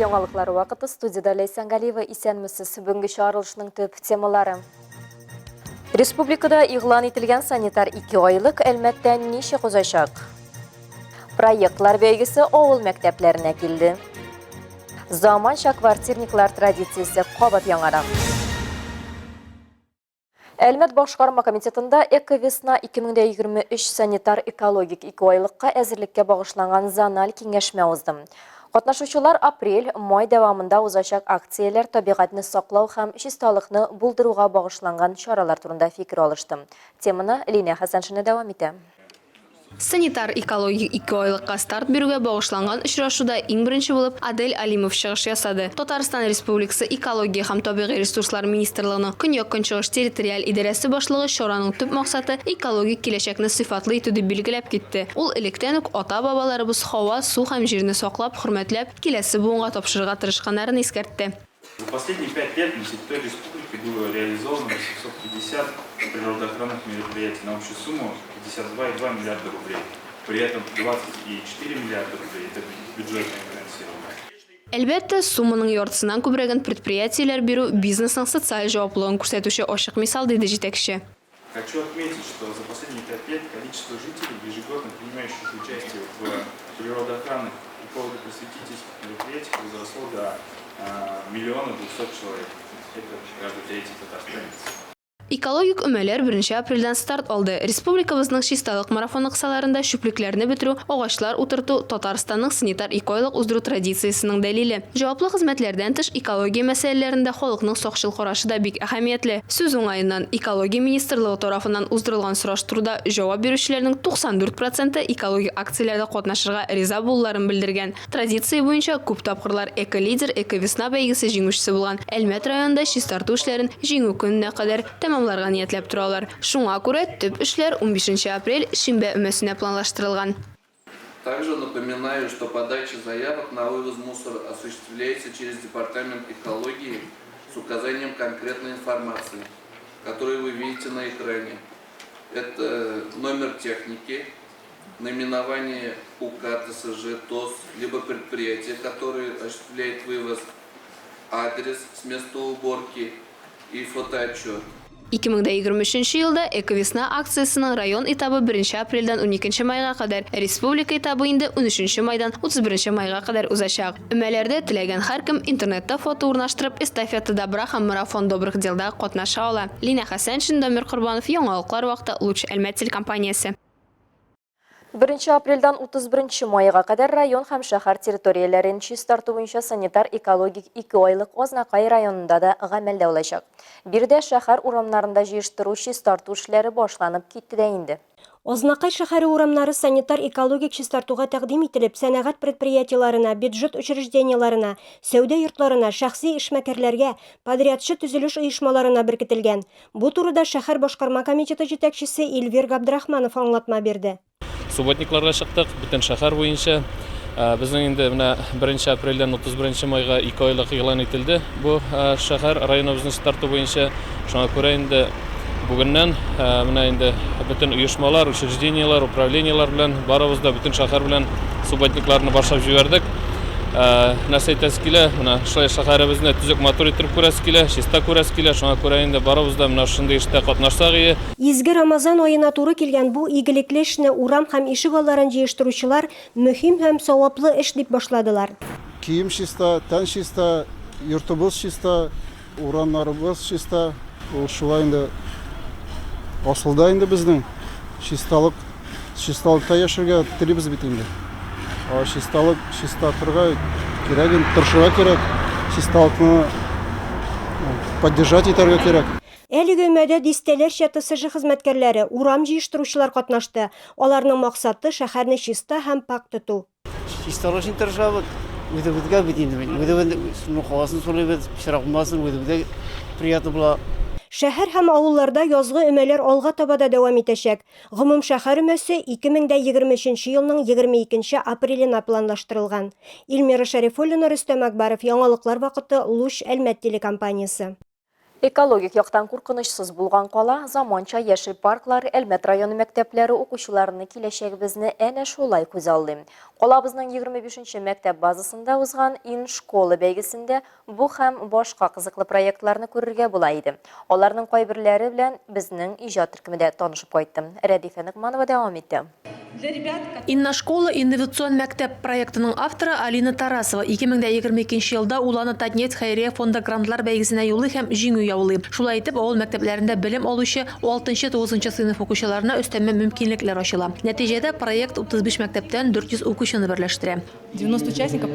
яңалыклары вакыты студиядә Ләйсән Галиева исәнмесез. Бүгенге чыгарылышның төп темалары. Республикада игълан ителгән санитар икеайлык Әлмәттә ничек узачак? Проектлар бәйгесе авыл мәктәпләренә килде. Заманча квартирниклар традициясе кабат яңара. Әлмәт башкарма комитетында Эковесна 2023 санитар-экологик икеайлыкка әзерлеккә багышланган зональ киңәшмә узды. Катнашучылар апрель, май дәвамында узачак акцияләр, табигатьне саклау һәм чисталыкны булдыруга багышланган чаралар турында фикер алышты. Теманы Лилия Хәсәншина дәвам итә. Санитар-экологик икеайлыкка старт бирүгә багышланган очрашуда иң беренче булып Адель Алимов чыгыш ясады. Татарстан Республикасы Экология һәм табигый ресурслар министрлыгының Көньяк-Көнчыгыш территориаль идарәсе башлыгы чараның төп максаты экологик киләчәкне сыйфатлы итү дип билгеләп китте. Ул электән үк ата-бабаларыбыз һава, су һәм җирне саклап, хөрмәтләп, киләсе буынга тапшырырга тырышканнарын искәртте. За последние пять лет на территории республики было реализовано 850 природоохранных мероприятий на общую сумму 52,2 миллиарда рублей. При этом 20,4 миллиарда рублей – это бюджетное финансирование. Әлбәттә, сумманың яртысыннан күбрәген предприятиеләр бирү бизнесның социаль җаваплылыгын күрсәтүче ачык мисал, диде җитәкче. Хочу отметить, что за последние пять лет количество жителей, ежегодно принимающих участие в природоохранных эколого-просветительских мероприятиях, возросло до миллиона двухсот человек. Это каждый третий татарстанец. Экологик өмәләр беренче апрельдән старт алды. Республикабызның чисталык марафоны кысаларында чүплекләрне бетерү, агачлар утырту, Татарстанның санитар икеайлык уздыру традициясенең дәлиле. Җаваплы хезмәтләрдән тыш, экология мәсьәләләрендә халыкның сакчыл карашы да бик әһәмиятле. Сүз уңаеннан, Экология министрлыгы тарафыннан уздырылган сораштыруда җавап бирүчеләрнең 94 проценты экологик акцияләрдә катнашырга риза булуларын белдергән. Традиция буенча, күп тапкырлар Эко-лидер, Эко-весна бәйгесе җиңүчесе булган Әлмәт районында чистарту эшләрен Җиңү көненә кадәр тәмамларга ниятләп торалар. Шуңа күрә төп эшләр унбишенче апрель, шимбә өмәсенә планлаштырылган. Также напоминаю, что подача заявок на вывоз мусора осуществляется через Департамент экологии с указанием конкретной информации, которую вы видите на экране. Это номер техники, наименование УК, ТСЖ, ТОС, либо предприятие, которое осуществляет вывоз, адрес с места уборки и фотоотчет. 2023 елда Эковесна акциясенең район этабы беренче апрельдән уникенче майга кадәр, ә республика этабы инде унөченче майдан 31 майга кадәр узачак. Өмәләрдә теләгән һәркем интернетта фото урнаштырып, Эстафета добра һәм Марафон добрых делда катнаша ала. Линә Хәсәншин, Дамир Корбанов, Яңалыклар вакыты, Луч Әлмәт телекомпаниясе. Беренче апрельдән 31 майга кадәр район һәм шәһәр территорияләрен чистарту буенча санитар-экологик икеайлык Азнакай районында да гамәлдә булачак. Биредә шәһәр урамнарында җыештыру-чистарту эшләре башланып китте дә инде. Азнакай шәһәре урамнары санитар-экологик чистартуга тәкъдим ителеп, сәнәгать предприятиеләренә, бюджет учреждениеләренә, сәүдә йортларына, шәхси эшмәкәрләргә, подрядчы төзелеш оешмаларына беркетелгән. Бу турыда шәһәр башкарма комитеты җитәкчесе Эльвир Габдрахманов аңлатма бирде. Субботникларга чыктык, бөтен шәһәр буенча. Безнең инде менә беренче апрельдән 31 майга икеайлык игълан ителде бу шәһәр районыбызны чистарту буенча. Шуңа күрә инде бүгеннән менә инде бөтен оешмалар, учреждениеләр, управлениеләр белән барыбыз да бөтен шәһәр белән субботникларны башлап җибәрдек. Нәрсә әйтәсе килә, менә шулай шәһәребезне төзек, матур иттереп күрәсе килә, чиста күрәсе килә. Шуңа күрә инде барыбыз да менә шундый эштә катнашсак ие. Изге Рамазан аена туры килгән бу игелекле эшне урам һәм ишек алларын җыештыручылар мөһим һәм саваплы эш дип башладылар. Кием чиста, тән чиста, йортыбыз чиста, Урамнарыбыз чиста, ул шулай инде асылда инде безнең чисталык, чисталыкта яшәргә телибез бит инде. А чисталык, чистартырга кирәк инде, тырышырга кирәк, чисталыкны поддержать итәргә кирәк. Әлеге өмәдә дистәләрчә ТСЖ хезмәткәрләре, урам җыештыручылар катнашты. Аларның максаты, шәһәрне чиста һәм пакь тоту. Чистару өчен тырышабыз. Үзебезгә бит инде. Үзебез суның һавасын сулыйбыз, пычрак булмасын, үзебезгә приятно була. Шәһәр һәм авылларда язгы өмәләр алга таба да дәвам итәчәк. Гомумшәһәр өмәсе 2023 нче елның 22 нче апреленә планлаштырылган. Илмира Шәрифуллина, Рөстәм Әкбәров, Яңалыклар вакыты, Луч, Әлмәт телекомпаниясе. Экологик яктан куркынычсыз булган кала, заманча яшел парклар, Әлмәт районы мәктәпләре укучыларны киләчәгебезне әнә шулай күзаллый. Калабызның 25 нче мәктәп базасында узган Ин-школа бәйгесендә бу һәм башка кызыклы проектларны күрергә була иде. Аларның кайберләре белән безнең иҗат төркеме дә танышып кайтты. Рәдифә Ногманова дәвам итә. Инношкола инновацион мәктәп проектының авторы Алина Тарасова 2022 елда ул аны Татнефть хәйрия фонды грантлар бәйгесенә юллый һәм җиңү яулый. Шулай итеп, авыл мәктәпләрендә белем алучы алтынчы-тугызынчы сыйныф укучыларына өстәмә мөмкинлекләр ачыла. Нәтиҗәдә, проект 35 мәктәптән 400 укучыны берләштерә. 90 участников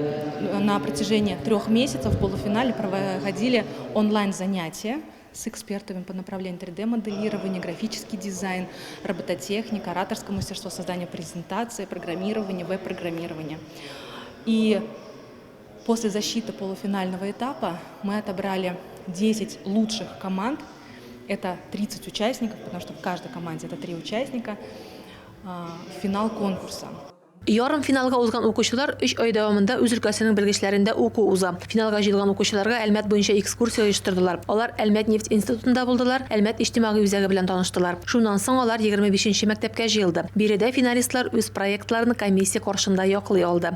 на протяжении трех месяцев в полуфинале проходили онлайн-занятия с экспертами по направлению 3D-моделирование, графический дизайн, робототехника, ораторское мастерство, создание презентации, программирование, веб-программирование. И после защиты полуфинального этапа мы отобрали 10 лучших команд. Это 30 участников, потому что в каждой команде это 3 участника, в финал конкурса. Ярымфиналга узган укучылар өч ай дәвамында үз өлкәсенең белгечләрендә уку уза. Финалга җыелган укучыларга Әлмәт буенча экскурсия оештырдылар. Алар Әлмәт нефть институтында булдылар, Әлмәт иҗтимагый үзәге белән таныштылар. Шуннан соң алар 25 нче мәктәпкә җыелды. Биредә финалистлар үз проектларын комиссия каршында яклый алды.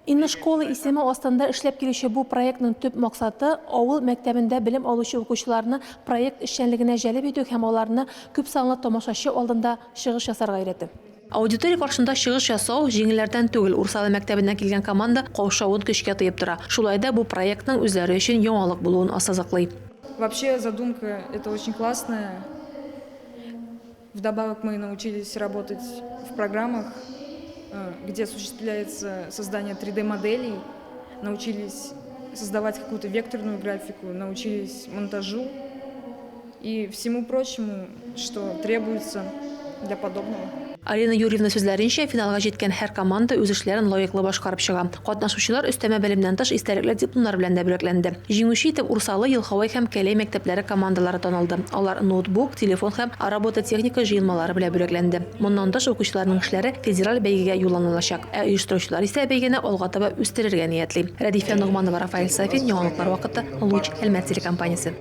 Инношкола исеме астында эшләп килүче бу проектның төп максаты, авыл мәктәбендә белем алучы укучыларны проект эшчәнлегенә җәлеп итү һәм аларны күпсанлы тамашачы алдында чыгыш ясарга өйрәтү. Аудитория каршында чыгыш ясау җиңелләрдән түгел, Урсалы мәктәбеннән килгән команда каушавын көчкә тыеп тора. Шулай да бу проектның үзләре өчен яңалык булуын ассызыклый. Вообще задумка это очень классная. Вдобавок мы научились работать в программах, где осуществляется создание 3D-моделей, научились создавать какую-то векторную графику, научились монтажу и всему прочему, что требуется для подобного. Алина Юрьевна сүзләренчә, финалга җиткән һәр команда үз эшләрен лаеклы башкарып чыга. Катнашучылар өстәмә белемнән тыш истәлекле дипломнар белән дә бүләкләнде. Җиңүче итеп Урсалы, Елховой һәм Кәләй мәктәпләре командалары танылды. Алар ноутбук, телефон һәм робототехника җыелмалары белән бүләкләнде. Моннан тыш, укучыларның эшләре федераль бәйгегә юлланылачак. Ә оештыручылар исә бәйгене алга таба үстерергә ниятли. Рәдифә Ногманова, Рафаэль Сафин, Яңалыклар вакыты, Луч, Әлмәт телекомпаниясе.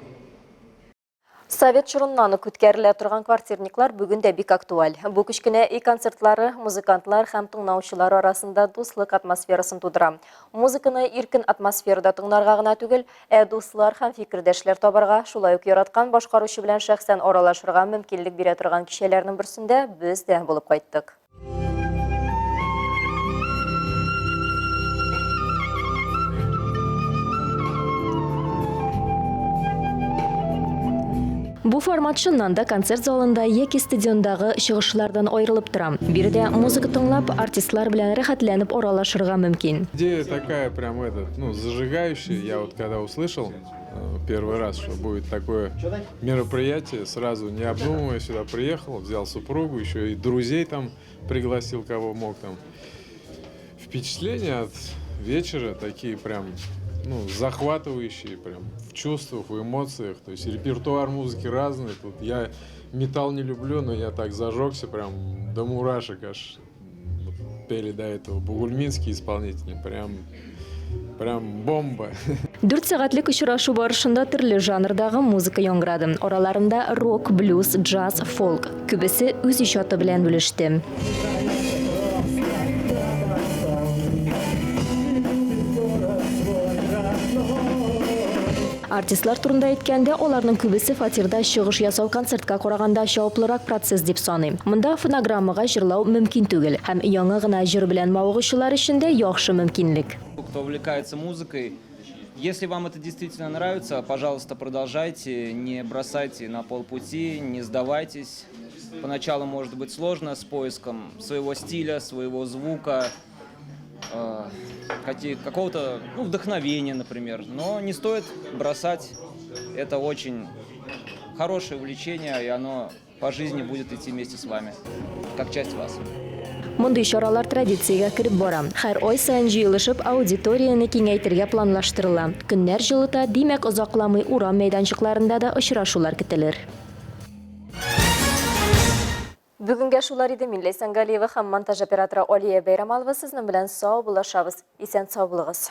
Совет чорыннан ук үткәрелә торган квартирниклар бүген дә бик актуаль. Бу кечкенә өй концертлары музыкантлар һәм тыңлаучылар арасында дуслык атмосферасын тудыра. Музыканы иркен атмосферада тыңларга гына түгел, ә дуслар һәм фикердәшләр табарга, шулай ук яраткан башкаручы белән шәхсән аралашырга мөмкинлек бирә торган кичәләрнең берсендә без дә булып кайттык. Бу формат чыннан да концерт залында яки стадиондагы чыгышлардан аерылып тора. Биредә музыка тыңлап, артистлар белән рәхәтләнеп аралашырга мөмкин. Идея такая прям этот, ну, зажигающая. Я вот когда услышал первый раз, что будет такое мероприятие, сразу не обдумывая сюда приехал, взял супругу, еще и друзей там пригласил, кого мог там. Впечатления от вечера такие прям, ну, захватывающие прям в чувствах, в эмоциях. То есть репертуар музыки разный. Тут я металл не люблю, но я так зажегся прям до мурашек аж. Пели до этого бугульминские исполнители, прям Прям бомба. Дүрт сәгатьлек очрашу барышында төрле жанрдагы музыка яңгырады. Араларында рок, блюз, джаз, фолк. Күбесе үз иҗаты белән бүлеште. Артистлар турында әйткәндә, аларның күбесе фатирда чыгыш ясау концертка караганда җаваплырак процесс дип саный. Монда фонограммага җырлау мөмкин түгел һәм яңа гына җыр белән мавыгучылар өчен дә яхшы мөмкинлек. Кто увлекается музыкой, если вам это действительно нравится, пожалуйста, продолжайте, не бросайте на полпути, не сдавайтесь. Поначалу может быть сложно с поиском своего стиля, своего звука, какого-то ну, вдохновения, например. Но не стоит бросать. Это очень хорошее увлечение, и оно по жизни будет идти вместе с вами, как часть вас. Мондый чаралар традициягә кереп бара. Һәр ай саен җыелышып, аудиторияне киңәйтергә планлаштырыла. Көннәр җылыта, димәк, озакламый урам мәйданчыкларында да очрашулар көтелер. Бүгенгә шулар иде. Мин Ләйсән Галиева һәм монтаж операторы Алия Бәйрамалова сезнең белән сау булашабыз. Исән сау булыгыз.